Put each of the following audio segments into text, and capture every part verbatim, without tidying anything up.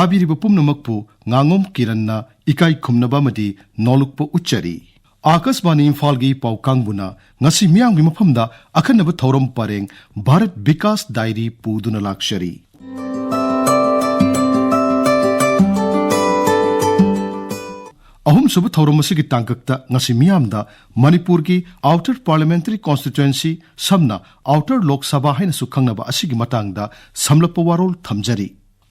ꯇꯥꯕꯤꯔꯤꯕ ꯄꯨꯝꯅꯃꯛꯄꯨ ꯉꯥꯉꯣꯝ ꯀꯤꯔꯟꯅ ꯏꯀꯥꯏ ꯈꯨꯝꯅꯕ ꯑꯃꯗꯤ ꯅꯣꯂꯨꯛꯄ ꯎꯠꯆꯔꯤ꯫ ꯑꯥꯀꯥꯁꯕꯥꯅꯤ ꯏꯝꯐꯥꯜꯒꯤ ꯄꯥꯎ ꯀꯥꯡꯕꯨꯅ ꯉꯁꯤ ꯃꯤꯌꯥꯝꯒꯤ ꯃꯐꯝꯗ ꯑꯈꯟꯅꯕ ꯊꯧꯔꯝ ꯄꯔꯦꯡ ꯚꯥꯔꯠ ꯕꯤꯀꯥꯁ ꯗꯥꯏꯔꯤ ꯄꯨꯗꯨꯅ ꯂꯥꯛꯆꯔꯤ꯫ ꯑꯍꯨꯝꯁꯨꯕ ꯊꯧꯔꯝ ꯑꯁꯤꯒꯤ ꯇꯥꯡꯀꯛꯇ ꯉꯁꯤ ꯃꯤꯌꯥꯝꯗ ꯃꯅꯤꯄꯨꯔꯒꯤ ꯑꯥꯎꯇꯔ ꯄꯥꯔꯂꯤꯌꯥꯃꯦꯟꯇꯔꯤ ꯀꯣꯟꯁꯇꯤꯇ꯭ꯋꯦꯟꯁꯤ, ꯁꯝꯅ ꯑꯥꯎꯇꯔ ꯂꯣꯛ ꯁꯚꯥ ꯍꯥꯏꯅꯁꯨ ꯈꯪꯅꯕ, ꯑꯁꯤꯒꯤ ꯃꯇꯥꯡꯗ ꯁꯝꯂꯞꯄ ꯋꯥꯔꯣꯜ ꯊꯝꯖꯔꯤ꯫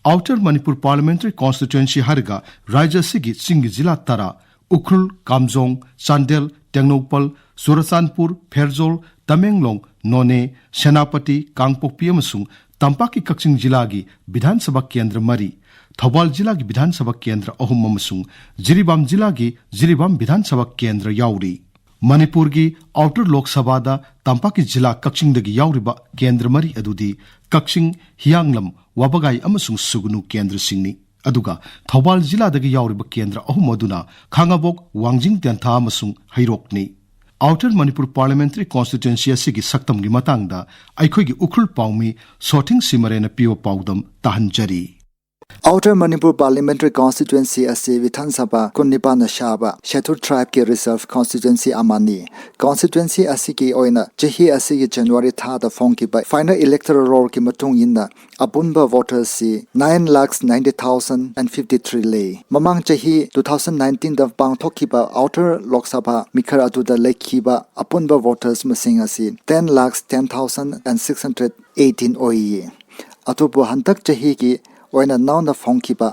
ꯑꯥꯎꯇꯔ ꯃꯅꯤꯄꯨꯔ ꯄꯥꯔꯂꯤꯌꯥꯃꯦꯟꯇꯔꯤ ꯀꯣꯟꯁꯇꯤꯇ꯭ꯋꯦꯟꯁꯤ ꯍꯥꯏꯔꯒ ꯔꯥꯖ꯭ꯌ ꯑꯁꯤꯒꯤ ꯆꯤꯡꯒꯤ ꯖꯤꯂꯥ ꯇꯔꯥ, ꯎꯈ꯭ꯔꯨꯜ, ꯀꯥꯝꯖꯣꯡ, ꯆꯥꯟꯗꯦꯜ, ꯇꯦꯡꯅꯧꯄꯜ, ꯆꯨꯔꯆꯥꯟꯄꯨꯔ, ꯐꯦꯔꯖꯣꯜ, ꯇꯃꯦꯡꯂꯣꯡ, ꯅꯣꯅꯦ, ꯁꯦꯅꯥꯄꯇꯤ, ꯀꯥꯡꯄꯣꯛꯄꯤ ꯑꯃꯁꯨꯡ ꯇꯝꯄꯥꯛꯀꯤ ꯀꯛꯆꯤꯡ ꯖꯤꯂꯥꯒꯤ ꯕꯤꯙꯥꯟ ꯁꯚꯥ ꯀꯦꯟꯗ꯭ꯔ ꯃꯔꯤ, ꯊꯧꯕꯥꯜ ꯖꯤꯂꯥꯒꯤ ꯕꯤꯙꯥꯟ ꯁꯚꯥ ꯀꯦꯟꯗ꯭ꯔ ꯑꯍꯨꯝ ꯑꯃꯁꯨꯡ ꯖꯤꯔꯤꯕꯥꯝ ꯖꯤꯂꯥꯒꯤ ꯖꯤꯔꯤꯕꯥꯝ ꯕꯤꯙꯥꯟ ꯁꯚꯥ ꯀꯦꯟꯗ꯭ꯔ ꯌꯥꯎꯔꯤ꯫ ꯃꯅꯤꯄꯨꯔꯒꯤ ꯑꯥꯎꯇꯔ ꯂꯣꯛ ꯁꯚꯥꯗ ꯇꯝꯄꯥꯛꯀꯤ ꯖꯤꯂꯥ ꯀꯛꯆꯤꯡꯗꯒꯤ ꯌꯥꯎꯔꯤꯕ ꯀꯦꯟꯗ꯭ꯔ ꯃꯔꯤ ꯑꯗꯨꯗꯤ ꯀꯛꯆꯤꯡ, ꯍꯤꯌꯥꯡꯂꯝ, ꯋꯥꯕꯒꯥꯏ ꯑꯃꯁꯨꯡ ꯁꯨꯒꯅꯨ ꯀꯦꯟꯗ꯭ꯔꯁꯤꯡꯅꯤ꯫ ꯑꯗꯨꯒ ꯊꯧꯕꯥꯜ ꯖꯤꯂꯥꯗꯒꯤ ꯌꯥꯎꯔꯤꯕ ꯀꯦꯟꯗ꯭ꯔ ꯑꯍꯨꯝ ꯑꯗꯨꯅ ꯈꯥꯉꯕꯣꯛ, ꯋꯥꯡꯖꯤꯡ ꯇꯦꯟꯊꯥ ꯑꯃꯁꯨꯡ ꯍꯩꯔꯣꯛꯅꯤ꯫ ꯑꯥꯎꯇꯔ ꯃꯅꯤꯄꯨꯔ ꯄꯥꯔꯂꯤꯌꯥꯃꯦꯟꯇꯔꯤ ꯀꯣꯟꯁꯇꯤꯇ꯭ꯋꯦꯟꯁꯤ ꯑꯁꯤꯒꯤ ꯁꯛꯇꯝꯒꯤ ꯃꯇꯥꯡꯗ ꯑꯩꯈꯣꯏꯒꯤ ꯎꯈ꯭ꯔꯨꯜ ꯄꯥꯎꯃꯤ ꯁꯣꯊꯤꯡ ꯁꯤꯃꯔꯦꯅ ꯄꯤꯕ ꯄꯥꯎꯗꯝ ꯇꯥꯍꯟꯖꯔꯤ꯫ ꯑꯥꯎꯇꯔ ꯃꯅꯤꯄꯨꯔ ꯄꯥꯔꯂꯤꯌꯥꯃꯦꯟꯇꯔꯤ ꯀꯣꯟꯁꯇꯤꯇ꯭ꯋꯦꯟꯁꯤ ꯑꯁꯤ ꯕꯤꯙꯥꯟ ꯁꯚꯥ ꯀꯨꯟꯅꯤꯄꯥꯟꯅ ꯁꯥꯕ ꯁꯦꯗ꯭ꯌꯨꯜ ꯇ꯭ꯔꯥꯏꯕꯀꯤ ꯔꯤꯖꯔꯚ ꯀꯣꯟꯁꯇꯤꯇ꯭ꯋꯦꯟꯁꯤ ꯑꯃꯅꯤ꯫ ꯀꯣꯟꯁꯇꯤꯇ꯭ꯋꯦꯟꯁꯤ ꯑꯁꯤꯒꯤ ꯑꯣꯏꯅ ꯆꯍꯤ ꯑꯁꯤꯒꯤ ꯖꯅꯋꯥꯔꯤ ꯊꯥꯗ ꯐꯣꯡꯈꯤꯕ ꯐꯥꯏꯅꯦꯜ ꯏꯂꯦꯛꯇꯣꯔꯦꯜ ꯔꯣꯜꯒꯤ ꯃꯇꯨꯡ ꯏꯟꯅ ꯑꯄꯨꯟꯕ ꯚꯣꯇꯔꯁꯤ nine lakhs ninety thousand and fifty three ꯂꯩ꯫ ꯃꯃꯥꯡ ꯆꯍꯤ two thousand nineteenꯗ ꯄꯥꯡꯊꯣꯛꯈꯤꯕ ꯑꯥꯎꯇꯔ ꯂꯣꯛ ꯁꯚꯥ ꯃꯤꯈꯜ ꯑꯗꯨꯗ ꯂꯩꯈꯤꯕ ꯑꯄꯨꯟꯕ ꯚꯣꯇꯔꯁ ꯃꯁꯤꯡ ꯑꯁꯤ ten lakhs ten thousand and six hundred eighteen ꯑꯣꯏꯌꯦ꯫ ꯑꯗꯨꯕꯨ ꯍꯟꯗꯛ ꯆꯍꯤꯒꯤ ꯑꯣꯏꯅ ꯅꯧꯅ ꯐꯣꯡꯈꯤꯕ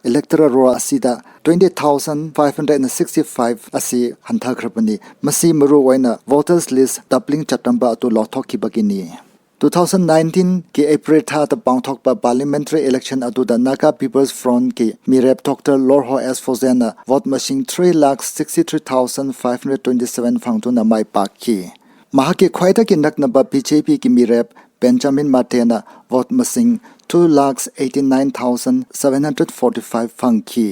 ꯏꯂꯦꯛꯇꯣꯔꯦꯜ ꯔꯣꯜ ꯑꯁꯤꯗ twenty thousand five hundred and sixty five ꯑꯁꯤ ꯍꯟꯊꯈ꯭ꯔꯕꯅꯤ꯫ ꯃꯁꯤ ꯃꯔꯨꯑꯣꯏꯅ ꯚꯣꯇꯔꯁ ꯂꯤꯁ ꯗꯕ꯭ꯂꯤꯡ ꯆꯠꯂꯝꯕ ꯑꯗꯨ ꯂꯧꯊꯣꯛꯈꯤꯕꯒꯤꯅꯤ꯫ Two thousand nineteenꯒꯤ ꯑꯦꯄ꯭ꯔꯤꯜ ꯊꯥꯗ ꯄꯥꯡꯊꯣꯛꯄ ꯄꯥꯔꯂꯤꯌꯥꯃꯦꯟꯇꯔꯤ ꯏꯂꯦꯛꯁꯟ ꯑꯗꯨꯗ ꯅꯥꯒꯥ ꯄꯤꯄꯜꯁ ꯐ꯭ꯔꯟꯠꯀꯤ ꯃꯤꯔꯦꯞ ꯗꯣꯛꯇꯔ ꯂꯣꯔꯍꯣ ꯑꯦꯁ ꯐꯣꯖꯦꯟꯅ ꯚꯣꯠ ꯃꯁꯤꯡ three lakh sixty three thousand five hundred twenty seven ꯐꯪꯗꯨꯅ ꯃꯥꯏ ꯄꯥꯛꯈꯤ꯫ ꯃꯍꯥꯛꯀꯤ ꯈ꯭ꯋꯥꯏꯗꯒꯤ ꯅꯛꯅꯕ ꯕꯤꯖꯦꯄꯤꯒꯤ ꯃꯤꯔꯦꯞ ꯕꯦꯟꯖꯥꯃꯤꯟ ꯃꯥꯇꯦꯅ ꯚꯣꯠ ꯃꯁꯤꯡ two lakhs eighty nine thousand seven hundred forty five ꯐꯪꯈꯤ꯫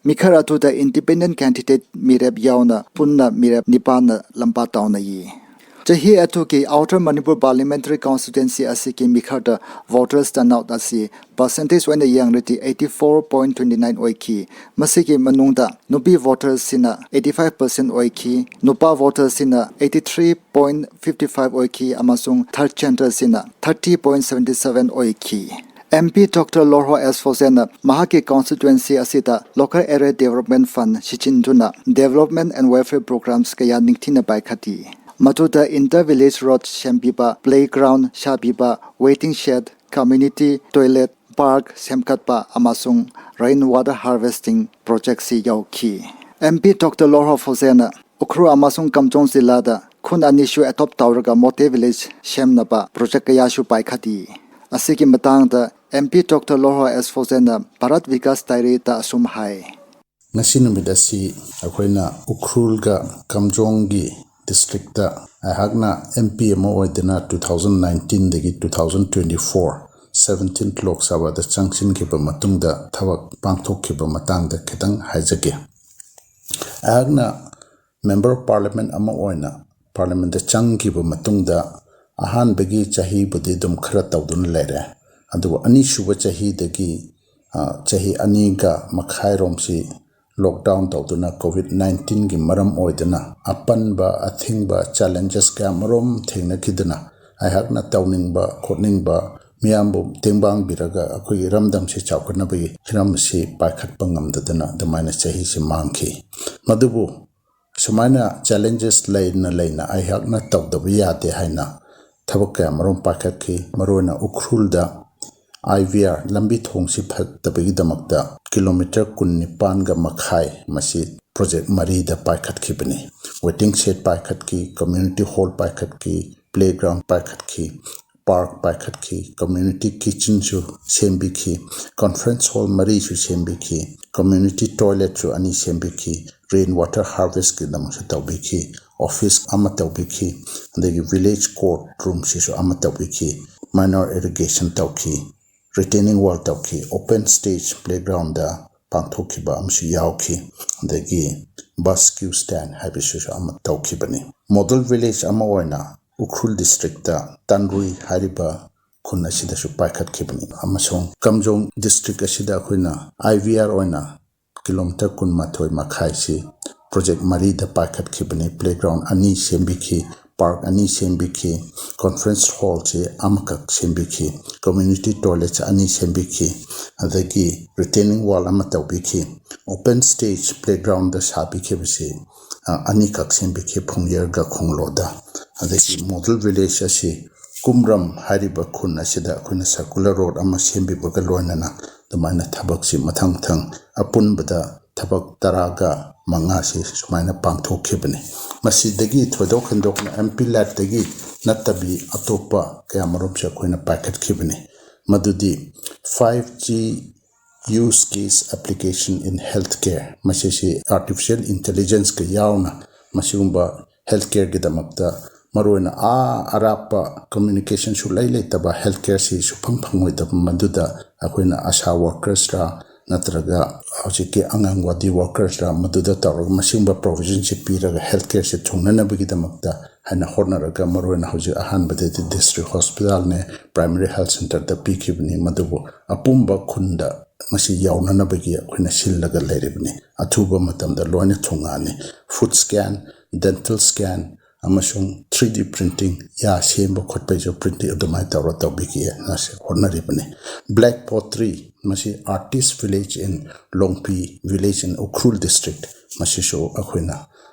ꯃꯤꯈꯜ ꯑꯗꯨꯗ ꯏꯟꯗꯤꯄꯦꯟꯗꯦꯟꯠ ꯀꯦꯟꯗꯤꯗꯦꯠ ꯃꯤꯔꯦꯞ ꯌꯥꯎꯅ ꯄꯨꯟꯅ ꯃꯤꯔꯦꯞ ꯅꯤꯄꯥꯟꯅ ꯂꯝꯕꯥ ꯇꯧꯅꯩ꯫ ꯆꯍꯤ ꯑꯗꯨꯒꯤ Outer Manipur Parliamentary Constituency ꯑꯁꯤꯒꯤ ꯃꯤꯈꯜꯗ voters turnout ꯑꯁꯤ percentage ꯑꯣꯏꯅ ꯌꯦꯡꯂꯗꯤ eighty four point twenty nine ꯑꯣꯏꯈꯤ꯫ ꯃꯁꯤꯒꯤ ꯃꯅꯨꯡꯗ ꯅꯨꯄꯤ votersꯁꯤꯡꯅ eighty five percent ꯑꯣꯏꯈꯤ, ꯅꯨꯄꯥ votersꯁꯤꯡꯅ eighty three point fifty five ꯑꯣꯏꯈꯤ ꯑꯃꯁꯨꯡ third genderꯁꯤꯡꯅ thirty point seventy seven ꯑꯣꯏꯈꯤ꯫ MP Doctor Lorho S Fozenna ꯃꯍꯥꯛꯀꯤ constituency ꯑꯁꯤꯗ Local Area Development Fund ꯁꯤꯖꯤꯟꯅꯗꯨꯅ development and welfare programs ꯀꯌꯥ ꯅꯤꯡꯊꯤꯅ ꯄꯥꯏꯈꯠꯂꯤ꯫ ꯃꯗꯨꯗ inter village road ꯁꯦꯝꯕꯤꯕ, playground ꯁꯥꯕꯤꯕ, waiting shed, community toilet, park ꯁꯦꯝꯒꯠꯄ ꯑꯃꯁꯨꯡ rain water harvesting projectꯁꯤ ꯌꯥꯎꯈꯤ꯫ MP Doctor Lorho Fozenna Ukhrul ꯑꯃꯁꯨꯡ ꯀꯥꯝꯖꯣꯡ ꯖꯤꯂꯥꯗ ꯈꯨꯟ ꯑꯅꯤꯁꯨ adopt ꯇꯧꯔꯒ model village ꯁꯦꯝꯅꯕ project ꯀꯌꯥꯁꯨ ꯄꯥꯏꯈꯠꯂꯤ꯫ ꯑꯁꯤꯒꯤ ꯃꯇꯥꯡꯗ MP Doctor Lorho S Fozenna Bharat Vikas Diaryꯗ ꯑꯁꯨꯝ ꯍꯥꯏ꯫ ꯉꯁꯤ ꯅꯨꯃꯤꯠ ꯑꯁꯤ ꯑꯩꯈꯣꯏꯅ ꯎꯈ꯭ꯔꯨꯜꯒ ꯀꯥꯝꯖꯣꯡꯒꯤ districtꯇ ꯑꯩꯍꯥꯛꯅ MP ꯑꯃ ꯑꯣꯏꯗꯨꯅ two thousand nineteenꯗꯒꯤ two thousand twenty four seventeenth Lok Sabhaꯗ ꯆꯪꯁꯤꯟꯈꯤꯕ ꯃꯇꯨꯡꯗ ꯊꯕꯛ ꯄꯥꯡꯊꯣꯛꯈꯤꯕ ꯃꯇꯥꯡꯗ ꯈꯤꯇꯪ ꯍꯥꯏꯖꯒꯦ꯫ ꯑꯩꯍꯥꯛꯅ Member of Parliament ꯑꯃ ꯑꯣꯏꯅ Parliamentꯇ ꯆꯪꯈꯤꯕ ꯃꯇꯨꯡꯗ ꯑꯍꯥꯟꯕꯒꯤ ꯆꯍꯤꯕꯨꯗꯤ ꯑꯗꯨꯝ ꯈꯔ ꯇꯧꯗꯨꯅ ꯂꯩꯔꯦ, ꯑꯗꯨꯕꯨ ꯑꯅꯤꯁꯨꯕ ꯆꯍꯤꯗꯒꯤ, ꯑ, ꯆꯍꯤ ꯑꯅꯤꯒ ꯃꯈꯥꯏꯔꯣꯝꯁꯤ lockdown ꯇꯧꯗꯨꯅ COVID nineteenꯒꯤ ꯃꯔꯝ ꯑꯣꯏꯗꯨꯅ ꯑꯄꯟꯕ, ꯑꯊꯤꯡꯕ, challenges ꯀꯌꯥ ꯃꯔꯨꯝ ꯊꯦꯡꯅꯈꯤꯗꯨꯅ ꯑꯩꯍꯥꯛꯅ ꯇꯧꯅꯤꯡꯕ ꯈꯣꯠꯅꯤꯡꯕ ꯃꯤꯌꯥꯝꯕꯨ ꯇꯦꯡꯕꯥꯡꯕꯤꯔꯒ ꯑꯩꯈꯣꯏꯒꯤ ꯏꯔꯝꯗꯝꯁꯤ ꯆꯥꯎꯈꯠꯅꯕꯒꯤ ꯍꯤꯔꯝ ꯑꯁꯤ ꯄꯥꯏꯈꯠꯄ ꯉꯝꯗꯗꯨꯅ ꯑꯗꯨꯃꯥꯏꯅ ꯆꯍꯤꯁꯤ ꯃꯥꯡꯈꯤ꯫ ꯃꯗꯨꯕꯨ ꯁꯨꯃꯥꯏꯅ challenges ꯂꯩꯅ ꯂꯩꯅ ꯑꯩꯍꯥꯛꯅ ꯇꯧꯗꯕ ꯌꯥꯗꯦ ꯍꯥꯏꯅ ꯊꯕꯛ ꯀꯌꯥ ꯃꯔꯨꯝ ꯄꯥꯏꯈꯠꯈꯤ꯫ ꯃꯔꯨꯑꯣꯏꯅ ꯎꯈ꯭ꯔꯨꯜꯗ IVR ꯂꯝꯕꯤ ꯊꯣꯡꯁꯤ ꯐꯠꯇꯕꯒꯤꯗꯃꯛꯇ kilometre ꯀꯨꯟꯅꯤꯄꯥꯟꯒ ꯃꯈꯥꯏ ꯃꯁꯤ project ꯃꯔꯤꯗ ꯄꯥꯏꯈꯠꯈꯤꯕꯅꯤ꯫ Waiting shed ꯄꯥꯏꯈꯠꯈꯤ, community hall ꯄꯥꯏꯈꯠꯈꯤ, playground ꯄꯥꯏꯈꯠꯈꯤ, park ꯄꯥꯏꯈꯠꯈꯤ, community kitchenꯁꯨ ꯁꯦꯝꯕꯤꯈꯤ, conference hall ꯃꯔꯤꯁꯨ ꯁꯦꯝꯕꯤꯈꯤ, community toiletꯁꯨ ꯑꯅꯤ ꯁꯦꯝꯕꯤꯈꯤ, rain water harvestꯀꯤꯗꯃꯛꯁꯨ ꯇꯧꯕꯤꯈꯤ, office ꯑꯃ ꯇꯧꯕꯤꯈꯤ, ꯑꯗꯒꯤ village court roomꯁꯤꯁꯨ ꯑꯃ ꯇꯧꯕꯤꯈꯤ, manure irrigation ꯇꯧꯈꯤ, retaining wall ꯇꯧꯈꯤ, open stage playgroundꯗ ꯄꯥꯡꯊꯣꯛꯈꯤꯕ ꯑꯃꯁꯨ ꯌꯥꯎꯈꯤ꯫ ꯑꯗꯒꯤ bus queue stand ꯍꯥꯏꯕꯁꯤꯁꯨ ꯑꯃ ꯇꯧꯈꯤꯕꯅꯤ꯫ Model village ꯑꯃ ꯑꯣꯏꯅ ꯎꯈ꯭ꯔꯨꯜ district ꯇ ꯇꯥꯟꯔꯨꯏ ꯍꯥꯏꯔꯤꯕ ꯈꯨꯟ ꯑꯁꯤꯗꯁꯨ ꯄꯥꯏꯈꯠꯈꯤꯕꯅꯤ꯫ ꯑꯃꯁꯨꯡ ꯀꯥꯝꯖꯣꯡ district ꯑꯁꯤꯗ ꯑꯩꯈꯣꯏꯅ I V R ꯑꯣꯏꯅ kilometre ꯀꯨꯟꯃꯥꯊꯣꯏ ꯃꯈꯥꯏꯁꯤ project ꯃꯔꯤꯗ ꯄꯥꯏꯈꯠꯈꯤꯕꯅꯤ꯫ Playground ꯑꯅꯤ ꯁꯦꯝꯕꯤꯈꯤ, park ꯑꯅꯤ ꯁꯦꯝꯕꯤꯈꯤ, conference hall ꯁꯤ ꯑꯃꯈꯛ ꯁꯦꯝꯕꯤꯈꯤ, community toilets ꯑꯅꯤ ꯁꯦꯝꯕꯤꯈꯤ, ꯑꯗꯒꯤ retaining wall ꯑꯃ ꯇꯧꯕꯤꯈꯤ꯫ Open stage playground ꯗ ꯁꯥꯕꯤꯈꯤꯕꯁꯤ, ꯑ, ꯑꯅꯤꯈꯛ ꯁꯦꯝꯕꯤꯈꯤ, ꯐꯨꯡꯌꯔꯒ ꯈꯣꯡꯂꯣꯗ꯫ ꯑꯗꯒꯤ model village ꯑꯁꯤ ꯀꯨꯝꯔꯝ ꯍꯥꯏꯔꯤꯕ ꯈꯨꯟ ꯑꯁꯤꯗ ꯑꯩꯈꯣꯏꯅ circular road ꯑꯃ ꯁꯦꯝꯕꯤꯕꯒ ꯂꯣꯏꯅꯅ ꯑꯗꯨꯃꯥꯏꯅ ꯊꯕꯛꯁꯤ ꯃꯊꯪ ꯃꯊꯪ ꯑꯄꯨꯟꯕꯗ ꯊꯕꯛ ꯇꯔꯥꯒ ꯃꯉꯥꯁꯤ ꯁꯨꯃꯥꯏꯅ ꯄꯥꯡꯊꯣꯛꯈꯤꯕꯅꯤ꯫ ꯃꯁꯤꯗꯒꯤ ꯊꯣꯏꯗꯣꯛ ꯍꯦꯟꯗꯣꯛꯅ M P ꯂꯦꯠꯇꯒꯤ ꯅꯠꯇꯕꯤ ꯑꯇꯣꯞꯄ ꯀꯌꯥꯃꯔꯨꯝꯁꯨ ꯑꯩꯈꯣꯏꯅ ꯄꯥꯏꯈꯠꯈꯤꯕꯅꯤ꯫ ꯃꯗꯨꯗꯤ five G use case application in healthcare, ꯃꯁꯤꯁꯤ artificial intelligence ꯀ ꯌꯥꯎꯅ ꯃꯁꯤꯒꯨꯝꯕ healthcare ꯒꯤꯗꯃꯛꯇ, ꯃꯔꯨꯑꯣꯏꯅ ꯑꯥ ꯑꯔꯥꯞꯄ communication ꯁꯨꯛꯂꯩ ꯂꯩꯇꯕ, healthcare ꯁꯤ ꯁꯨꯐꯪ ꯐꯪꯉꯣꯏꯗꯕ, ꯃꯗꯨꯗ ꯑꯩꯈꯣꯏꯅ ASHA workers ꯔ ꯅꯠꯇ꯭ꯔꯒ ꯍꯧꯖꯤꯛꯀꯤ ꯑꯉꯥꯡꯋꯥꯗꯤ workers ꯔ ꯃꯗꯨꯗ ꯇꯧꯔꯒ ꯃꯁꯤꯒꯨꯝꯕ provision ꯁꯤ ꯄꯤꯔꯒ healthcare ꯁꯤ ꯊꯨꯡꯅꯅꯕꯒꯤꯗꯃꯛꯇ ꯍꯥꯏꯅ ꯍꯣꯠꯅꯔꯒ, ꯃꯔꯨꯑꯣꯏꯅ ꯍꯧꯖꯤꯛ ꯑꯍꯥꯟꯕꯗꯗꯤ district hospital ꯅꯦ, primary health centre ꯗ ꯄꯤꯈꯤꯕꯅꯤ꯫ ꯃꯗꯨꯕꯨ ꯑꯄꯨꯝꯕ ꯈꯨꯟꯗ ꯃꯁꯤ ꯌꯥꯎꯅꯅꯕꯒꯤ ꯑꯩꯈꯣꯏꯅ ꯁꯤꯜꯂꯒ ꯂꯩꯔꯤꯕꯅꯤ꯫ ꯑꯊꯨꯕ ꯃꯇꯝꯗ ꯂꯣꯏꯅ ꯊꯨꯡꯉꯛꯑꯅꯤ꯫ Foot scan, dental scan, ꯑꯃꯁꯨꯡ three D printing, ꯌꯥ ꯁꯦꯝꯕ ꯈꯣꯠꯄꯒꯤꯁꯨ printing ꯑꯗꯨꯃꯥꯏꯅ ꯇꯧꯔ ꯇꯧꯕꯤꯒꯦꯅ ꯍꯣꯠꯅꯔꯤꯕꯅꯤ꯫ Black Pottery, ꯃꯁꯤ artist village in Longpi village in Ukhrul district, ꯃꯁꯤꯁꯨ ꯑꯩꯈꯣꯏꯅ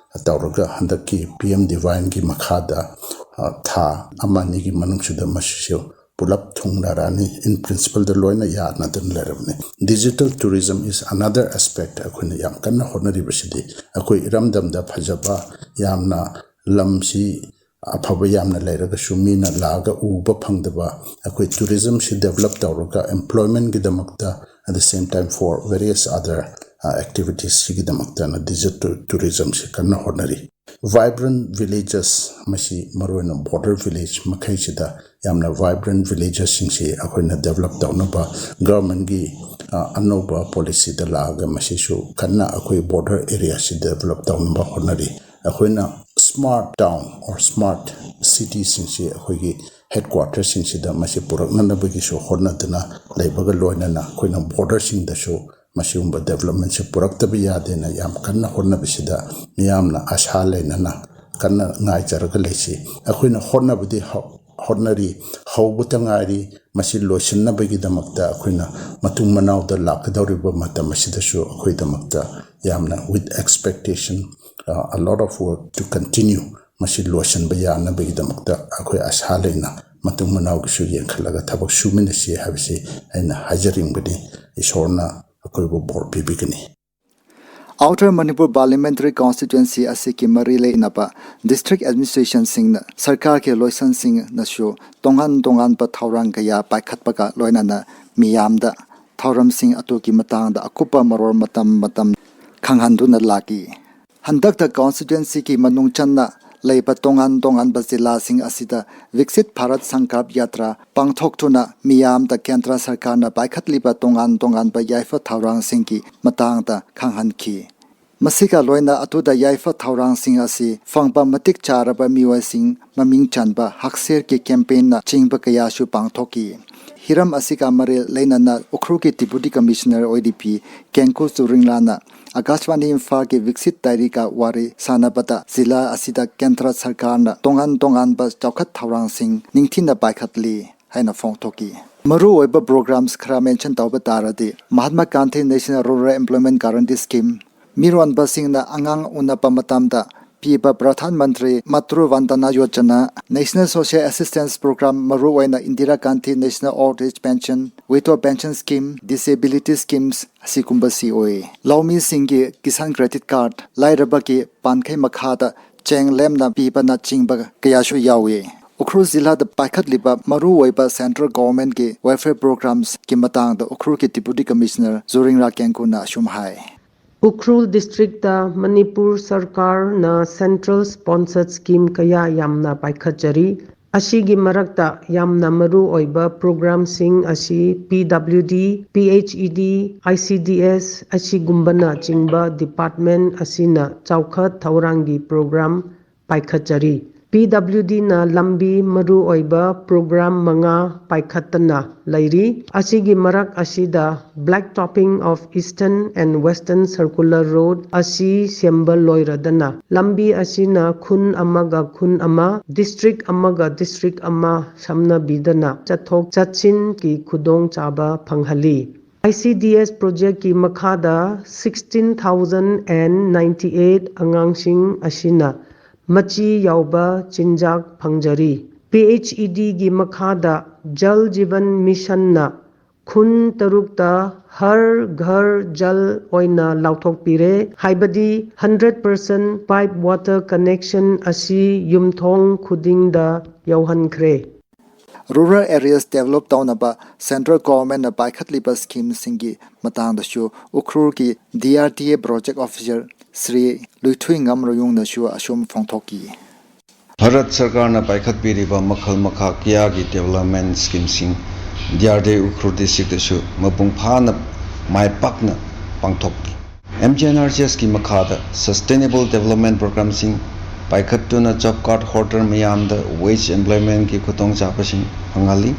ꯇꯧꯔꯒ ꯍꯟꯗꯛꯀꯤ P M DIVINE ꯒꯤ ꯃꯈꯥꯗ, ꯑ, ꯊꯥ ꯑꯃ ꯑꯅꯤꯒꯤ ꯃꯅꯨꯡꯁꯤꯗ ꯃꯁꯤꯁꯨ ꯄꯨꯂꯞ ꯊꯨꯡꯅꯔꯛꯑꯅꯤ꯫ In principle ꯗ ꯂꯣꯏꯅ ꯌꯥꯅꯗꯨꯅ ꯂꯩꯔꯕꯅꯤ꯫ Digital tourism is another aspect ꯑꯩꯈꯣꯏꯅ ꯌꯥꯝ ꯀꯟꯅ ꯍꯣꯠꯅꯔꯤꯕꯁꯤꯗꯤ꯫ ꯑꯩꯈꯣꯏ ꯏꯔꯝꯗꯝꯗ ꯐꯖꯕ, ꯌꯥꯝꯅ ꯂꯝꯁꯤ ꯑꯐꯕ ꯌꯥꯝꯅ ꯂꯩꯔꯒꯁꯨ ꯃꯤꯅ ꯂꯥꯛꯑꯒ ꯎꯕ ꯐꯪꯗꯕ, ꯑꯩꯈꯣꯏ tourism ꯁꯤ develop ꯇꯧꯔꯒ employment ꯒꯤꯗꯃꯛꯇ, at the same time for various other, ꯑ, activities ꯁꯤꯒꯤꯗꯃꯛꯇꯅ digital tourism ꯁꯤ ꯀꯟꯅ ꯍꯣꯠꯅꯔꯤ꯫ Vibrant villages, ꯃꯁꯤ ꯃꯔꯨꯑꯣꯏꯅ border village ꯃꯈꯩꯁꯤꯗ ꯌꯥꯝꯅ vibrant villagesꯁꯤꯡꯁꯤ ꯑꯩꯈꯣꯏꯅ develop ꯇꯧꯅꯕ governmentꯀꯤ ꯑꯅꯧꯕ policyꯗ ꯂꯥꯛꯑꯒ ꯃꯁꯤꯁꯨ ꯀꯟꯅ ꯑꯩꯈꯣꯏ border areaꯁꯤ develop ꯇꯧꯅꯕ ꯍꯣꯠꯅꯔꯤ꯫ ꯑꯩꯈꯣꯏꯅ smart town or smart cityꯁꯤꯡꯁꯤ ꯑꯩꯈꯣꯏꯒꯤ headquarterꯁꯤꯡꯁꯤꯗ ꯃꯁꯤ ꯄꯨꯔꯛꯅꯅꯕꯒꯤꯁꯨ ꯍꯣꯠꯅꯗꯨꯅ ꯂꯩꯕꯒ ꯂꯣꯏꯅꯅ ꯑꯩꯈꯣꯏꯅ borderꯁꯤꯡꯗꯁꯨ ꯃꯁꯤꯒꯨꯝꯕ developmentꯁꯦ ꯄꯨꯔꯛꯇꯕ ꯌꯥꯗꯦꯅ ꯌꯥꯝ ꯀꯟꯅ ꯍꯣꯠꯅꯕꯁꯤꯗ ꯃꯤꯌꯥꯝꯅ ꯑꯁꯥ ꯂꯩꯅꯅ ꯀꯟꯅ ꯉꯥꯏꯖꯔꯒ ꯂꯩꯁꯤ꯫ ꯑꯩꯈꯣꯏꯅ ꯍꯣꯠꯅꯕꯗꯤ ꯍꯧ-, ꯍꯣꯠꯅꯔꯤ, ꯍꯧꯕꯇ ꯉꯥꯏꯔꯤ꯫ ꯃꯁꯤ ꯂꯣꯏꯁꯤꯟꯅꯕꯒꯤꯗꯃꯛꯇ ꯑꯩꯈꯣꯏꯅ ꯃꯇꯨꯡ ꯃꯅꯥꯎꯗ ꯂꯥꯛꯀꯗꯧꯔꯤꯕ ꯃꯇꯝ ꯑꯁꯤꯗꯁꯨ ꯑꯩꯈꯣꯏꯗꯃꯛꯇ ꯌꯥꯝꯅ with expectation, uh, a lot of work to continue꯫ ꯃꯁꯤ ꯂꯣꯏꯁꯤꯟꯕ ꯌꯥꯅꯕꯒꯤꯗꯃꯛꯇ ꯑꯩꯈꯣꯏ ꯑꯁꯥ ꯂꯩꯅ ꯃꯇꯨꯡ ꯃꯅꯥꯎꯒꯤꯁꯨ ꯌꯦꯡꯈꯠꯂꯒ ꯊꯕꯛ ꯁꯨꯃꯤꯟꯅꯁꯤ ꯍꯥꯏꯕꯁꯤ ꯑꯩꯅ ꯍꯥꯏꯖꯅꯤꯡꯕꯅꯤ꯫ ꯏꯁꯣꯔꯅ ꯑꯩꯈꯣꯏꯕꯨ ꯕꯣꯔ ꯄꯤꯕꯤꯒꯅꯤ꯫ Outer Manipur Parliamentary Constituency ꯑꯁꯤꯒꯤ ꯃꯔꯤ ꯂꯩꯅꯕ district administrationꯁꯤꯡꯅ ꯁꯔꯀꯥꯔꯒꯤ ꯂꯣꯏꯁꯪꯁꯤꯡꯅꯁꯨ ꯇꯣꯉꯥꯟ ꯇꯣꯉꯥꯟꯕ ꯊꯧꯔꯥꯡ ꯀꯌꯥ ꯄꯥꯏꯈꯠꯄꯒ ꯂꯣꯏꯅꯅ ꯃꯤꯌꯥꯝꯗ ꯊꯧꯔꯝꯁꯤꯡ ꯑꯗꯨꯒꯤ ꯃꯇꯥꯡꯗ ꯑꯀꯨꯞꯄ ꯃꯔꯣꯜ ꯃꯇꯝ ꯃꯇꯝ ꯈꯪꯍꯟꯗꯨꯅ ꯂꯥꯛꯏ꯫ ꯍꯟꯗꯛꯇ constituencyꯒꯤ ꯃꯅꯨꯡ ꯆꯟꯅ ꯂꯩꯕ ꯇꯣꯉꯥꯟ ꯇꯣꯉꯥꯟꯕ ꯖꯤꯂꯥꯁꯤꯡ ꯑꯁꯤꯗ ꯕꯤꯛꯁꯤꯠ ꯚꯥꯔꯠ ꯁꯪꯀꯜꯞ ꯌꯥꯇ꯭ꯔꯥ ꯄꯥꯡꯊꯣꯛꯇꯨꯅ ꯃꯤꯌꯥꯝꯗ ꯀꯦꯟꯗ꯭ꯔ ꯁꯔꯀꯥꯔꯅ ꯄꯥꯏꯈꯠꯂꯤꯕ ꯇꯣꯉꯥꯟ ꯇꯣꯉꯥꯟꯕ ꯌꯥꯏꯐ ꯊꯧꯔꯥꯡꯁꯤꯡꯒꯤ ꯃꯇꯥꯡꯗ ꯈꯪꯍꯟꯈꯤ꯫ ꯃꯁꯤꯒ ꯂꯣꯏꯅ ꯑꯗꯨꯗ ꯌꯥꯏꯐ ꯊꯧꯔꯥꯡꯁꯤꯡ ꯑꯁꯤ ꯐꯪꯕ ꯃꯇꯤꯛ ꯆꯥꯔꯕ ꯃꯤꯑꯣꯏꯁꯤꯡ, ꯃꯃꯤꯡ ꯆꯟꯕ ꯍꯛꯁꯦꯜꯒꯤ campaignꯅ ꯆꯤꯡꯕ ꯀꯌꯥꯁꯨ ꯄꯥꯡꯊꯣꯛꯈꯤ꯫ ꯍꯤꯔꯝ ꯑꯁꯤꯒ ꯃꯔꯤ ꯂꯩꯅꯅ ꯎꯈ꯭ꯔꯨꯜꯒꯤ Deputy Commissioner ꯑꯣꯏꯔꯤꯕꯤ ꯀꯦꯡꯀꯨ ꯆꯨꯔꯤꯡꯂꯥꯅ ꯑꯀꯥꯁꯕꯥꯅꯤ ꯏꯝꯐꯥꯜꯒꯤ ꯕꯤꯛꯁꯤꯠ ꯗꯥꯏꯔꯤꯒ ꯋꯥꯔꯤ ꯁꯥꯟꯅꯕꯗ ꯖꯤꯂꯥ ꯑꯁꯤꯗ ꯀꯦꯟꯗ꯭ꯔ ꯁꯔꯀꯥꯔꯅ ꯇꯣꯉꯥꯟ ꯇꯣꯉꯥꯟꯕ ꯆꯥꯎꯈꯠ ꯊꯧꯔꯥꯡꯁꯤꯡ ꯅꯤꯡꯊꯤꯅ ꯄꯥꯏꯈꯠꯂꯤ ꯍꯥꯏꯅ ꯐꯣꯡꯗꯣꯛꯈꯤ꯫ ꯃꯔꯨꯑꯣꯏꯕ programs ꯈꯔ mention ꯇꯧꯕ ꯇꯥꯔꯗꯤ, Mahatma Gandhi National Rural Employment Guarantee Scheme, ꯃꯤꯔꯣꯟꯕꯁꯤꯡꯅ ꯑꯉꯥꯡ ꯎꯅꯕ ꯃꯇꯝꯗ ꯄꯤꯕ ꯄ꯭ꯔꯙꯥꯟ ꯃꯟꯇ꯭ꯔꯤ ꯃꯥꯇ꯭ꯔꯨ ꯋꯟꯗꯅꯥ Yojana, National Social Assistance Program, ꯃꯔꯨꯑꯣꯏꯅ Indira Gandhi National Old Age Pension, Widow Pension Scheme, Disability Schemes ꯑꯁꯤꯒꯨꯝꯕꯁꯤ ꯑꯣꯏ꯫ ꯂꯧꯃꯤꯁꯤꯡꯒꯤ ꯀꯤꯁꯥꯟ credit card, ꯂꯥꯏꯔꯕꯒꯤ ꯄꯥꯟꯈꯩ ꯃꯈꯥꯗ ꯆꯦꯡ ꯂꯦꯝꯅ ꯄꯤꯕꯅꯆꯤꯡꯕ ꯀꯌꯥꯁꯨ ꯌꯥꯎꯏ꯫ ꯎꯈ꯭ꯔꯨꯜ ꯖꯤꯂꯥꯗ ꯄꯥꯏꯈꯠꯂꯤꯕ ꯃꯔꯨꯑꯣꯏꯕ central governmentꯀꯤ welfare programsꯀꯤ ꯃꯇꯥꯡꯗ ꯎꯈ꯭ꯔꯨꯜꯒꯤ Deputy Commissioner ꯖꯨꯔꯤꯡꯔꯥ ꯀꯦꯡꯀꯨꯅ ꯑꯁꯨꯝ ꯍꯥꯏ꯫ ꯎꯈ꯭ꯔꯨꯜ districtꯇ ꯃꯅꯤꯄꯨꯔ ꯁꯔꯀꯥꯔꯅ central sponsored scheme ꯀꯌꯥ ꯌꯥꯝꯅ ꯄꯥꯏꯈꯠꯆꯔꯤ꯫ ꯑꯁꯤꯒꯤ ꯃꯔꯛꯇ ꯌꯥꯝꯅ ꯃꯔꯨ ꯑꯣꯏꯕ ꯄ꯭ꯔꯣꯒ꯭ꯔꯥꯝꯁꯤꯡ ꯑꯁꯤ P W D, P H E D, I C D S ꯑꯁꯤꯒꯨꯝꯕꯅꯆꯤꯡꯕ department ꯑꯁꯤꯅ ꯆꯥꯎꯈꯠ ꯊꯧꯔꯥꯡꯒꯤ ꯄ꯭ꯔꯣꯒ꯭ꯔꯥꯝ ꯄꯥꯏꯈꯠꯆꯔꯤ꯫ ꯄꯤ ꯗꯕ꯭ꯂꯤꯎ ꯗꯤꯅ ꯂꯝꯕꯤ ꯃꯔꯨ ꯑꯣꯏꯕ ꯄ꯭ꯔꯣꯒ꯭ꯔꯥꯝ ꯃꯉꯥ ꯄꯥꯏꯈꯠꯇꯅ ꯂꯩꯔꯤ꯫ ꯑꯁꯤꯒꯤ ꯃꯔꯛ ꯑꯁꯤꯗ Black Topping of Eastern and Western Circular Road ꯑꯁꯤ ꯁꯦꯝꯕ ꯂꯣꯏꯔꯗꯅ ꯂꯝꯕꯤ ꯑꯁꯤꯅ ꯈꯨꯟ ꯑꯃꯒ ꯈꯨꯟ ꯑꯃ, ꯗꯤꯁꯇ꯭ꯔꯤꯛ ꯑꯃꯒ ꯗꯤꯁꯇ꯭ꯔꯤꯛ ꯑꯃ ꯁꯝꯅꯕꯤꯗꯅ ꯆꯠꯊꯣꯛ ꯆꯠꯁꯤꯟꯒꯤ ꯈꯨꯗꯣꯡꯆꯥꯕ ꯐꯪꯍꯜꯂꯤ꯫ ꯑꯥꯏ ꯁꯤ ꯗꯤ ꯑꯦꯁ ꯄ꯭ꯔꯣꯖꯦꯛꯀꯤ ꯃꯈꯥꯗ sixteen thousand and ninety eight ꯑꯉꯥꯡꯁꯤꯡ ꯑꯁꯤꯅ ꯃꯆꯤ ꯌꯥꯎꯕ ꯆꯤꯟꯖꯥꯛ ꯐꯪꯖꯔꯤ꯫ ꯄꯤ ꯑꯩꯆ ꯏ ꯗꯤꯒꯤ ꯃꯈꯥꯗ ꯖꯜ ꯖꯤꯕꯟ ꯃꯤꯁꯟꯅ ꯈꯨꯟ ꯇꯔꯨꯛꯇ ꯍꯔ ꯘꯔ ꯖꯜ ꯑꯣꯏꯅ ꯂꯥꯎꯊꯣꯛꯄꯤꯔꯦ, ꯍꯥꯏꯕꯗꯤ hundred percent pipe water connection ꯑꯁꯤ ꯌꯨꯝꯊꯣꯡ ꯈꯨꯗꯤꯡꯗ ꯌꯧꯍꯟꯈ꯭ꯔꯦ꯫ Rural areas develop ꯇꯧꯅꯕ central governmentꯅ ꯄꯥꯏꯈꯠꯂꯤꯕ schemeꯁꯤꯡꯒꯤ ꯃꯇꯥꯡꯗꯁꯨ ꯎꯈ꯭ꯔꯨꯜꯒꯤ D R D A project officer Shri Luithuingam ꯔꯣꯌꯨꯡꯅꯁꯨ ꯑꯁꯨꯝ ꯐꯣꯡꯗꯣꯛꯈꯤ꯫ ꯚꯥꯔꯠ ꯁꯔꯀꯥꯔꯅ ꯄꯥꯏꯈꯠꯄꯤꯔꯤꯕ ꯃꯈꯜ ꯃꯈꯥ ꯀꯌꯥꯒꯤ development schemeꯁꯤꯡ D R D A Ukhrul districtꯇꯁꯨ ꯃꯄꯨꯡ ꯐꯥꯅ ꯃꯥꯏ ꯄꯥꯛꯅ ꯄꯥꯡꯊꯣꯛꯂꯤ꯫ M G N R G ꯑꯦꯁꯀꯤ ꯃꯈꯥꯗ sustainable development programꯁꯤꯡ ꯄꯥꯏꯈꯠꯇꯨꯅ job card holder ꯃꯌꯥꯝꯗ wage employmentꯀꯤ ꯈꯨꯗꯣꯡꯆꯥꯕꯁꯤꯡ ꯐꯪꯍꯜꯂꯤ꯫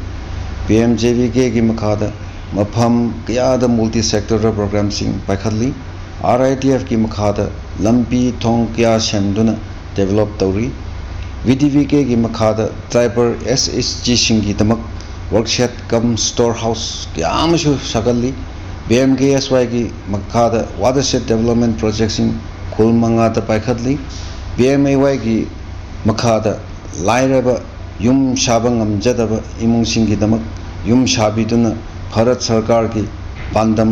ꯄꯤ ꯑꯦꯝ ꯖꯦ ꯚꯤ ꯀꯦꯒꯤ ꯃꯈꯥꯗ ꯃꯐꯝ ꯀꯌꯥꯗ multi sectoral programꯁꯤꯡ ꯄꯥꯏꯈꯠꯂꯤ꯫ ꯑꯥꯔ ꯑꯥꯏ ꯗꯤ ꯑꯦꯐꯀꯤ ꯃꯈꯥꯗ ꯂꯝꯕꯤ ꯊꯣꯡ ꯀꯌꯥ ꯁꯦꯝꯗꯨꯅ develop ꯇꯧꯔꯤ꯫ ꯚꯤ ꯗꯤ ꯚꯤ ꯀꯦꯒꯤ ꯃꯈꯥꯗ tribal ꯑꯦꯁ H ꯖꯤꯁꯤꯡꯒꯤꯗꯃꯛ work shed cum store house ꯀꯌꯥ ꯑꯃꯁꯨ ꯁꯥꯒꯠꯂꯤ꯫ ꯚꯤ ꯑꯦꯝ ꯀꯦ ꯑꯦꯁ ꯋꯥꯏꯒꯤ ꯃꯈꯥꯗ watershed development projectꯁꯤꯡ ꯈꯨꯜ ꯃꯉꯥꯗ ꯄꯥꯏꯈꯠꯂꯤ꯫ ꯚꯤ ꯑꯦꯝ ꯑꯦ ꯋꯥꯏꯒꯤ ꯃꯈꯥꯗ ꯂꯥꯏꯔꯕ ꯌꯨꯝ ꯁꯥꯕ ꯉꯝꯖꯗꯕ ꯏꯃꯨꯡꯁꯤꯡꯒꯤꯗꯃꯛ ꯌꯨꯝ ꯁꯥꯕꯤꯗꯨꯅ ꯚꯥꯔꯠ ꯁꯔꯀꯥꯔꯒꯤ ꯄꯥꯟꯗꯝ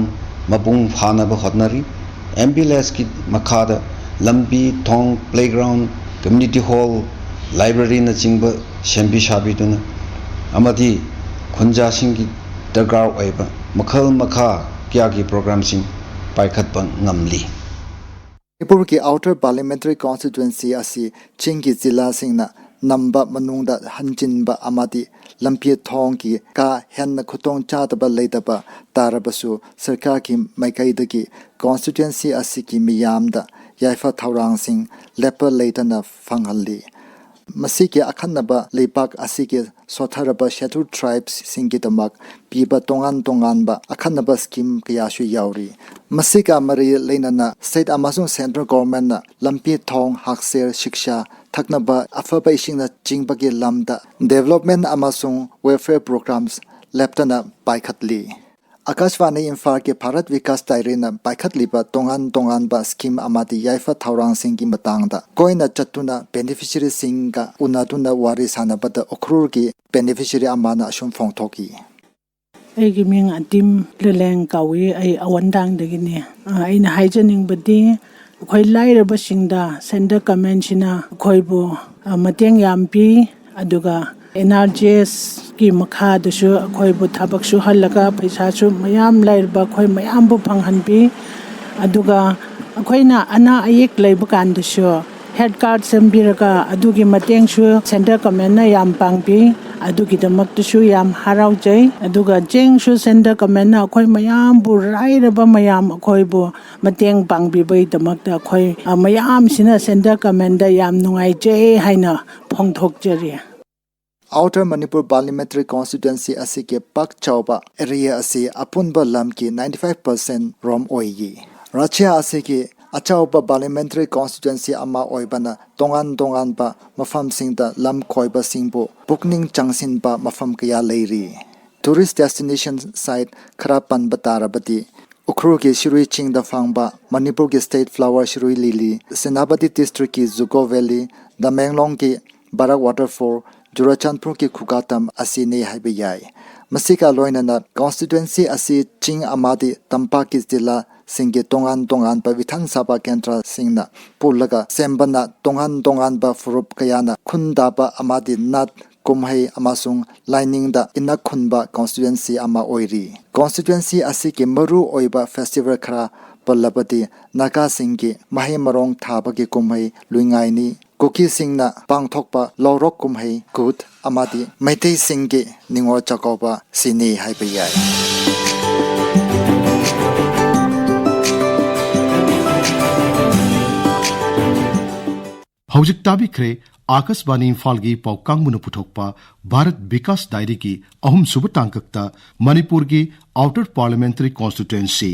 ꯃꯄꯨꯡ ꯐꯥꯅꯕ ꯍꯣꯠꯅꯔꯤ꯫ ꯑꯦꯝ ꯚꯤꯂꯦꯖꯀꯤ ꯃꯈꯥꯗ ꯂꯝꯕꯤ, ꯊꯣꯡ, playground, community hall, libraryꯅꯆꯤꯡꯕ ꯁꯦꯝꯕꯤ ꯁꯥꯕꯤꯗꯨꯅ ꯑꯃꯗꯤ ꯈꯨꯟꯖꯥꯁꯤꯡꯒꯤ ꯗꯔꯀꯥꯔ ꯑꯣꯏꯕ ꯃꯈꯜ ꯃꯈꯥ ꯀꯌꯥꯒꯤ programꯁꯤꯡ ꯄꯥꯏꯈꯠꯄ ꯉꯝꯂꯤ꯫ ꯃꯅꯤꯄꯨꯔꯒꯤ Outer Parliamentary Constituency ꯑꯁꯤ ꯆꯤꯡꯒꯤ ꯖꯤꯂꯥꯁꯤꯡꯅ ꯅꯝꯕ ꯃꯅꯨꯡꯗ ꯍꯟꯖꯤꯟꯕ ꯑꯃꯗꯤ ꯂꯝꯕꯤ ꯊꯣꯡꯒꯤ ꯀꯥ ꯍꯦꯟꯅ ꯈꯨꯗꯣꯡ ꯆꯥꯗꯕ ꯂꯩꯇꯕ ꯇꯥꯔꯕꯁꯨ, ꯁꯔꯀꯥꯔꯒꯤ ꯃꯥꯏꯀꯩꯗꯒꯤ ꯀꯣꯟꯁꯇꯤꯇ꯭ꯋꯦꯟꯁꯤ ꯑꯁꯤꯒꯤ ꯃꯤꯌꯥꯝꯗ ꯌꯥꯏꯐ ꯊꯧꯔꯥꯡꯁꯤꯡ ꯂꯦꯞꯄ ꯂꯩꯇꯅ ꯐꯪꯍꯜꯂꯤ꯫ ꯃꯁꯤꯒꯤ ꯑꯈꯟꯅꯕ ꯂꯩꯕꯥꯛ ꯑꯁꯤꯒꯤ ꯁꯣꯠꯊꯔꯕ Scheduled Tribesꯁꯤꯡꯒꯤꯗꯃꯛ ꯄꯤꯕ ꯇꯣꯉꯥꯟ ꯇꯣꯉꯥꯟꯕ ꯑꯈꯟꯅꯕ ꯁ꯭ꯀꯤꯝ ꯀꯌꯥꯁꯨ ꯌꯥꯎꯔꯤ꯫ ꯃꯁꯤꯒ ꯃꯔꯤ ꯂꯩꯅꯅ state ꯑꯃꯁꯨꯡ central governmentꯅ ꯂꯝꯕꯤ ꯊꯣꯡ, ꯍꯛꯁꯦꯜ, ꯁꯤꯛꯁꯥ, ꯊꯛꯅꯕ ꯑꯐꯕ ꯏꯁꯤꯡꯅꯆꯤꯡꯕꯒꯤ ꯂꯝꯗ development ꯑꯃꯁꯨꯡ welfare programs ꯂꯦꯞꯇꯅ ꯄꯥꯏꯈꯠꯂꯤ꯫ ꯑꯀꯥꯁꯕꯥꯅꯤ ꯏꯝꯐꯥꯜꯒꯤ ꯚꯥꯔꯠ ꯕꯤꯀꯥꯁ ꯗꯥꯏꯔꯤꯅ ꯄꯥꯏꯈꯠꯂꯤꯕ ꯇꯣꯉꯥꯟ ꯇꯣꯉꯥꯟꯕ ꯁ꯭ꯀꯤꯝ ꯑꯃꯗꯤ ꯌꯥꯏꯐ ꯊꯧꯔꯥꯡꯁꯤꯡꯒꯤ ꯃꯇꯥꯡꯗ ꯀꯣꯏꯅ ꯆꯠꯇꯨꯅ ꯕꯦꯅꯤꯐꯤꯁꯔꯤꯁꯤꯡꯒ ꯎꯅꯗꯨꯅ ꯋꯥꯔꯤ ꯁꯥꯟꯅꯕꯗ ꯎꯈ꯭ꯔꯨꯜꯒꯤ ꯕꯦꯅꯤꯐꯤꯁꯔꯤ ꯑꯃꯅ ꯑꯁꯨꯝ ꯐꯣꯡꯗꯣꯛꯈꯤ꯫ ꯑꯩꯒꯤ ꯃꯤꯡ ꯑꯇꯤꯝ ꯂꯨꯂꯦꯡ ꯀꯧꯏ꯫ ꯑꯩ ꯑꯋꯟꯗꯥꯡꯗꯒꯤꯅꯤ꯫ ꯑ, ꯑꯩꯅ ꯍꯥꯏꯖꯅꯤꯡꯕꯗꯤ, ꯑꯩꯈꯣꯏ ꯂꯥꯏꯔꯕꯁꯤꯡꯗ central governmentꯁꯤꯅ ꯑꯩꯈꯣꯏꯕꯨ, ꯑ, ꯃꯇꯦꯡ ꯌꯥꯝ ꯄꯤ꯫ ꯑꯗꯨꯒ NREGSꯀꯤ ꯃꯈꯥꯗꯁꯨ ꯑꯩꯈꯣꯏꯕꯨ ꯊꯕꯛ ꯁꯨꯍꯜꯂꯒ ꯄꯩꯁꯥꯁꯨ ꯃꯌꯥꯝ ꯂꯩꯔꯕ ꯑꯩꯈꯣꯏ ꯃꯌꯥꯝꯕꯨ ꯐꯪꯍꯟꯕꯤ꯫ ꯑꯗꯨꯒ ꯑꯩꯈꯣꯏꯅ ꯑꯅꯥ ꯑꯌꯦꯛ ꯂꯩꯕ ꯀꯥꯟꯗꯁꯨ health card ꯁꯦꯝꯕꯤꯔꯒ ꯑꯗꯨꯒꯤ ꯃꯇꯦꯡꯁꯨ central governmentꯅ ꯌꯥꯝ ꯄꯥꯡꯕꯤ꯫ ꯑꯗꯨꯒꯤꯗꯃꯛꯇꯁꯨ ꯌꯥꯝ ꯍꯔꯥꯎꯖꯩ꯫ ꯑꯗꯨꯒ ꯆꯦꯡꯁꯨ central governmentꯅ ꯑꯩꯈꯣꯏ ꯃꯌꯥꯝꯕꯨ, ꯂꯥꯏꯔꯕ ꯃꯌꯥꯝ ꯑꯩꯈꯣꯏꯕꯨ ꯃꯇꯦꯡ ꯄꯥꯡꯕꯤꯕꯒꯤꯗꯃꯛꯇ ꯑꯩꯈꯣꯏ, ꯑ, ꯃꯌꯥꯝꯁꯤꯅ central governmentꯗ ꯌꯥꯝ ꯅꯨꯡꯉꯥꯏꯖꯩ ꯍꯥꯏꯅ ꯐꯣꯡꯗꯣꯛꯆꯔꯤ꯫ Outer Manipur Parliamentary Constituency ꯑꯁꯤꯒꯤ ꯄꯥꯛ ꯆꯥꯎꯕ area ꯑꯁꯤ ꯑꯄꯨꯟꯕ ꯂꯝꯒꯤ ninety five percent ꯔꯣꯝ ꯑꯣꯏꯌꯦ꯫ ꯔꯥꯖ꯭ꯌ ꯑꯁꯤꯒꯤ ꯑꯆꯧꯕ parliamentary constituency ꯑꯃ ꯑꯣꯏꯕꯅ ꯇꯣꯉꯥꯟ ꯇꯣꯉꯥꯟꯕ ꯃꯐꯝꯁꯤꯡꯗ ꯂꯝ ꯀꯣꯏꯕꯁꯤꯡꯕꯨ ꯄꯨꯛꯅꯤꯡ ꯆꯪꯁꯤꯟꯕ ꯃꯐꯝ ꯀꯌꯥ ꯂꯩꯔꯤ꯫ Tourist destination site ꯈꯔ ꯄꯟꯕ ꯇꯥꯔꯕꯗꯤ, ꯎꯈ꯭ꯔꯨꯜꯒꯤ ꯁꯤꯔꯨꯏ ꯆꯤꯡꯗ ꯐꯪꯕ ꯃꯅꯤꯄꯨꯔꯒꯤ state flower Shirui lily, Senapati districtꯀꯤ ꯖꯨꯀꯣ valley, ꯇꯃꯦꯡꯂꯣꯡꯒꯤ ꯕꯔꯥꯛ waterfall, ꯆꯨꯔꯆꯥꯟꯄꯨꯔꯒꯤ ꯈꯨꯒꯥ dam ꯑꯁꯤꯅꯤ ꯍꯥꯏꯕ ꯌꯥꯏ꯫ ꯃꯁꯤꯒ ꯂꯣꯏꯅꯅ constituency ꯑꯁꯤ ꯆꯤꯡ ꯑꯃꯗꯤ ꯇꯝꯄꯥꯛꯀꯤ ꯖꯤꯂꯥꯁꯤꯡꯒꯤ ꯇꯣꯉꯥꯟ ꯇꯣꯉꯥꯟꯕ ꯕꯤꯙꯥꯟ ꯁꯚꯥ ꯀꯦꯟꯗ꯭ꯔꯁꯤꯡꯅ ꯄꯨꯜꯂꯒ ꯁꯦꯝꯕꯅ ꯇꯣꯉꯥꯟ ꯇꯣꯉꯥꯟꯕ ꯐꯨꯔꯨꯞ ꯀꯌꯥꯅ ꯈꯨꯟꯗꯥꯕ ꯑꯃꯗꯤ ꯅꯥꯠ, ꯀꯨꯝꯍꯩ ꯑꯃꯁꯨꯡ ꯂꯥꯏꯅꯤꯡꯗ ꯏꯅꯥꯛ ꯈꯨꯟꯕ constituency ꯑꯃ ꯑꯣꯏꯔꯤ꯫ Constituency ꯑꯁꯤꯒꯤ ꯃꯔꯨ ꯑꯣꯏꯕ festival ꯈꯔ ꯄꯜꯂꯕꯗꯤ ꯅꯥꯒꯥꯁꯤꯡꯒꯤ ꯃꯍꯩ ꯃꯔꯣꯡ ꯊꯥꯕꯒꯤ ꯀꯨꯝꯍꯩ ꯂꯨꯏꯉꯥꯏꯅꯤ, ꯀꯨꯀꯤꯁꯤꯡꯅ ꯄꯥꯡꯊꯣꯛꯄ ꯂꯧꯔꯣꯛ ꯀꯨꯝꯍꯩ ꯀꯨꯠ ꯑꯃꯗꯤ ꯃꯩꯇꯩꯁꯤꯡꯒꯤ ꯅꯤꯉꯣꯜ ꯆꯥꯛꯀꯧꯕ ꯁꯤꯅꯤ ꯍꯥꯏꯕ ꯌꯥꯏ꯫ ꯍꯧꯖꯤꯛ ꯇꯥꯕꯤꯈ꯭ꯔꯦ ꯑꯥꯀꯥꯁꯕꯥꯅꯤ ꯏꯝꯐꯥꯜꯒꯤ ꯄꯥꯎ ꯀꯥꯡꯕꯨꯅ ꯄꯨꯊꯣꯛꯄ ꯚꯥꯔꯠ ꯕꯤꯀꯥꯁ ꯗꯥꯏꯔꯤꯒꯤ ꯑꯍꯨꯝꯁꯨꯕ ꯇꯥꯡꯀꯛꯇ ꯃꯅꯤꯄꯨꯔꯒꯤ ꯑꯥꯎꯇꯔ ꯄꯥꯔꯂꯤꯌꯥꯃꯦꯟꯇꯔꯤ ꯀꯣꯟꯁꯇꯤꯇ꯭ꯋꯦꯟꯁꯤ꯫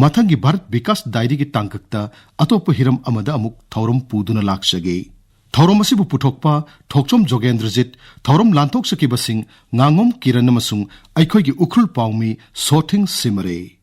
ꯃꯊꯪꯒꯤ ꯚꯥꯔꯠ ꯕꯤꯀꯥꯁ ꯗꯥꯏꯔꯤꯒꯤ ꯇꯥꯡꯀꯛꯇ ꯑꯇꯣꯞꯄ ꯍꯤꯔꯝ ꯑꯃꯗ ꯑꯃꯨꯛ ꯊꯧꯔꯝ ꯄꯨꯗꯨꯅ ꯂꯥꯛꯆꯒꯦ꯫ ꯊꯧꯔꯝ ꯑꯁꯤꯕꯨ ꯄꯨꯊꯣꯛꯄ ꯊꯣꯛꯆꯣꯝ ꯖꯣꯒꯦꯟꯗ꯭ꯔꯖꯤꯠ, ꯊꯧꯔꯝ ꯂꯥꯟꯊꯣꯛꯆꯈꯤꯕꯁꯤꯡ ꯉꯥꯉꯣꯝ ꯀꯤꯔꯟ ꯑꯃꯁꯨꯡ ꯑꯩꯈꯣꯏꯒꯤ ꯎꯈ꯭ꯔꯨꯜ ꯄꯥꯎꯃꯤ ꯁꯣꯊꯤꯡ ꯁꯤꯃꯔꯦ꯫